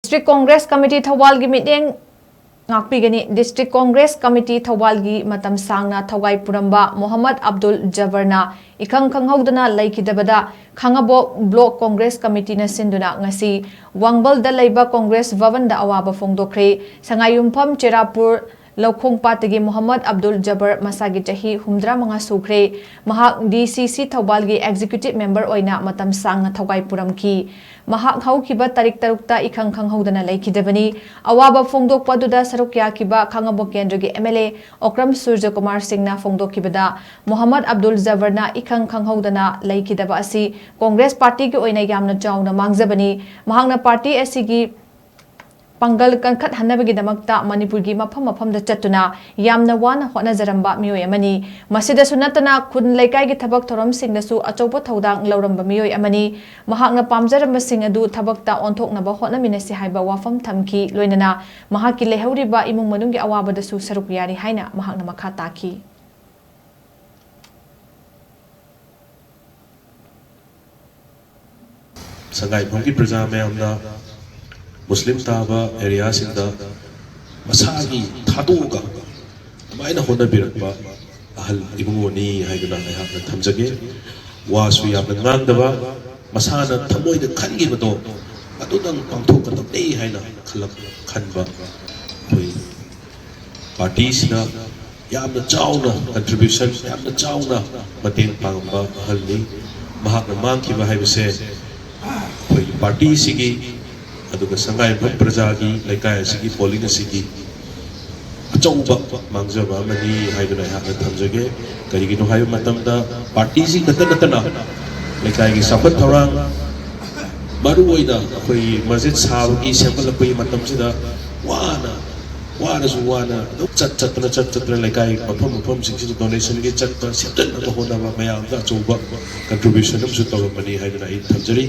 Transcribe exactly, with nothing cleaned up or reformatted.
District Congress Committee ꯊꯧꯕꯥꯜꯒꯤ ꯃꯤꯠꯌꯦꯡ ꯉꯥꯛꯄꯤꯒꯅꯤ꯫ District Congress Committee ꯊꯧꯕꯥꯜꯒꯤ ꯃꯇꯝ ꯁꯥꯡꯅ ꯊꯧꯒꯥꯏ ꯄꯨꯔꯝꯕ ꯃꯣꯍꯝꯃꯗ ꯑꯕꯗꯨꯜ ꯖꯕꯔꯅ ꯏꯈꯪ ꯈꯪꯍꯧꯗꯅ ꯂꯩꯈꯤꯗꯕꯗ ꯈꯥꯉꯕꯣꯛ Block Congress Committeeꯅ ꯁꯤꯟꯗꯨꯅ ꯉꯁꯤ ꯋꯥꯡꯕꯜꯗ ꯂꯩꯕ Congress ꯚꯕꯟꯗ ꯑꯋꯥꯕ ꯐꯣꯡꯗꯣꯛꯈ꯭ꯔꯦ꯫ ꯁꯉꯥꯏꯌꯨꯝꯐꯝ ꯆꯦꯔꯥꯄꯨꯔ ꯂꯧꯈꯣꯡꯄꯥꯠꯇꯒꯤ ꯃꯣꯍꯝꯃꯗ ꯑꯕꯗꯨꯜ ꯖꯕꯔ ꯃꯁꯥꯒꯤ ꯆꯍꯤ ꯍꯨꯝꯗ꯭ꯔꯥ ꯃꯉꯥ ꯁꯨꯈ꯭ꯔꯦ꯫ ꯃꯍꯥꯛ D C C ꯊꯧꯕꯥꯜꯒꯤ Executive Member ꯑꯣꯏꯅ ꯃꯇꯝ ꯁꯥꯡꯅ ꯊꯧꯒꯥꯏ ꯄꯨꯔꯝꯈꯤ꯫ ꯃꯍꯥꯛ ꯍꯧꯈꯤꯕ ꯇꯥꯔꯤꯛ ꯇꯔꯨꯛꯇ ꯏꯈꯪ ꯈꯪꯍꯧꯗꯅ ꯂꯩꯈꯤꯗꯕꯅꯤ꯫ ꯑꯋꯥꯕ ꯐꯣꯡꯗꯣꯛꯄ ꯑꯗꯨꯗ ꯁꯔꯨꯛ ꯌꯥꯈꯤꯕ ꯈꯥꯉꯕꯣꯛ ꯀꯦꯟꯗ꯭ꯔꯒꯤ M L A ꯑꯣꯀ꯭ꯔꯝ ꯁꯨꯔꯖꯀꯨꯃꯥꯔ ꯁꯤꯡꯅ ꯐꯣꯡꯗꯣꯛꯈꯤꯕꯗ, ꯃꯣꯍꯝꯃꯗ ꯑꯕꯗꯨꯜ ꯖꯕꯔꯅ ꯏꯈꯪ ꯈꯪꯍꯧꯗꯅ ꯂꯩꯈꯤꯗꯕ ꯑꯁꯤ Congress Partyꯒꯤ ꯑꯣꯏꯅ ꯌꯥꯝꯅ ꯆꯥꯎꯅ ꯃꯥꯡꯖꯕꯅꯤ꯫ ꯃꯍꯥꯛꯅ party ꯑꯁꯤꯒꯤ ꯄꯥꯡꯒꯜ ꯀꯟꯈꯠꯍꯟꯅꯕꯒꯤꯗꯃꯛꯇ ꯃꯅꯤꯄꯨꯔꯒꯤ ꯃꯐꯝ ꯃꯐꯝꯗ ꯆꯠꯇꯨꯅ ꯌꯥꯝꯅ ꯋꯥꯅ ꯍꯣꯠꯅꯖꯔꯝꯕ ꯃꯤꯑꯣꯏ ꯑꯃꯅꯤ꯫ ꯃꯁꯤꯗꯁꯨ ꯅꯠꯇꯅ ꯈꯨꯟ ꯂꯩꯀꯥꯏꯒꯤ ꯊꯕꯛ ꯊꯧꯔꯝꯁꯤꯡꯗꯁꯨ ꯑꯆꯧꯕ ꯊꯧꯗꯥꯡ ꯂꯧꯔꯝꯕ ꯃꯤꯑꯣꯏ ꯑꯃꯅꯤ꯫ ꯃꯍꯥꯛꯅ ꯄꯥꯝꯖꯔꯝꯕꯁꯤꯡ ꯑꯗꯨ ꯊꯕꯛꯇ ꯑꯣꯟꯊꯣꯛꯅꯕ ꯍꯣꯠꯅꯃꯤꯟꯅꯁꯤ ꯍꯥꯏꯕ ꯋꯥꯐꯝ ꯊꯝꯈꯤ꯫ ꯂꯣꯏꯅꯅ ꯃꯍꯥꯛꯀꯤ ꯂꯩꯍꯧꯔꯤꯕ ꯏꯃꯨꯡ ꯃꯅꯨꯡꯒꯤ ꯑꯋꯥꯕꯗꯁꯨ ꯁꯔꯨꯛ ꯌꯥꯔꯤ ꯍꯥꯏꯅ ꯃꯍꯥꯛꯅ ꯃꯈꯥ ꯇꯥꯈꯤ꯫ ꯁꯉꯥꯏꯌꯨꯝꯐꯝꯒꯤ ꯄ꯭ꯔꯖꯥ ꯃꯌꯥꯝꯅ ꯃꯨꯁꯂꯤꯝ ꯇꯥꯕ ꯑꯦꯔꯤꯌꯥꯁꯤꯡꯗ ꯃꯁꯥꯒꯤ ꯊꯥꯗꯣꯛꯑꯒ ꯑꯗꯨꯃꯥꯏꯅ ꯍꯣꯠꯅꯕꯤꯔꯛꯄ ꯑꯍꯜ ꯏꯕꯨꯡꯉꯣꯅꯤ ꯍꯥꯏꯗꯨꯅ ꯑꯩꯍꯥꯛꯅ ꯊꯝꯖꯒꯦ꯫ ꯋꯥꯁꯨ ꯌꯥꯝꯅ ꯉꯥꯡꯗꯕ, ꯃꯁꯥꯅ ꯊꯃꯣꯏꯗ ꯈꯟꯈꯤꯕꯗꯣ ꯑꯗꯨꯗꯪ ꯄꯥꯡꯊꯣꯛꯀꯗꯕꯅꯤ ꯍꯥꯏꯅ ꯈꯜꯂꯛ-, ꯈꯟꯕ ꯑꯩꯈꯣꯏ partyꯁꯤꯅ ꯌꯥꯝꯅ ꯆꯥꯎꯅ contribution, ꯌꯥꯝꯅ ꯆꯥꯎꯅ ꯃꯇꯦꯡ ꯄꯥꯡꯕ ꯑꯍꯜꯅꯤ꯫ ꯃꯍꯥꯛꯅ ꯃꯥꯡꯈꯤꯕ ꯍꯥꯏꯕꯁꯦ ꯑꯩꯈꯣꯏꯒꯤ partyꯁꯤꯒꯤ, ꯑꯗꯨꯒ ꯁꯉꯥꯏꯌꯨꯝꯐꯝ ꯄ꯭ꯔꯖꯥꯒꯤ, ꯂꯩꯀꯥꯏ ꯑꯁꯤꯒꯤ, polling ꯑꯁꯤꯒꯤ ꯑꯆꯧꯕ ꯃꯥꯡꯖꯕ ꯑꯃꯅꯤ ꯍꯥꯏꯗꯨꯅ ꯑꯩꯍꯥꯛꯅ ꯊꯝꯖꯒꯦ꯫ ꯀꯔꯤꯒꯤꯅꯣ ꯍꯥꯏꯕ ꯃꯇꯝꯗ, partyꯁꯤ ꯈꯛꯇ ꯅꯠꯇꯅ ꯂꯩꯀꯥꯏꯒꯤ ꯆꯥꯎꯈꯠ ꯊꯧꯔꯥꯡ, ꯃꯔꯨꯑꯣꯏꯅ ꯑꯩꯈꯣꯏ ꯃꯁꯖꯤꯗ ꯁꯥꯕꯒꯤ, ꯁꯦꯝꯒꯠꯂꯛꯄꯒꯤ ꯃꯇꯝꯁꯤꯗ ꯋꯥꯅ, ꯋꯥꯔꯁꯨ ꯋꯥꯅ ꯑꯗꯨꯝ ꯆꯠ ꯆꯠꯇꯅ, ꯆꯠ ꯆꯠꯇꯅ ꯂꯩꯀꯥꯏ ꯃꯐꯝ ꯃꯐꯝꯁꯤꯡꯁꯤꯗ donationꯒꯤ ꯆꯠꯄ, ꯁꯦꯝꯖꯤꯟꯅꯕ ꯍꯣꯠꯅꯕ ꯃꯌꯥꯝꯗ ꯑꯆꯧꯕ contribution ꯑꯃꯁꯨ ꯇꯧꯔꯝꯕꯅꯤ ꯍꯥꯏꯗꯨꯅ ꯑꯩ ꯊꯝꯖꯔꯤ꯫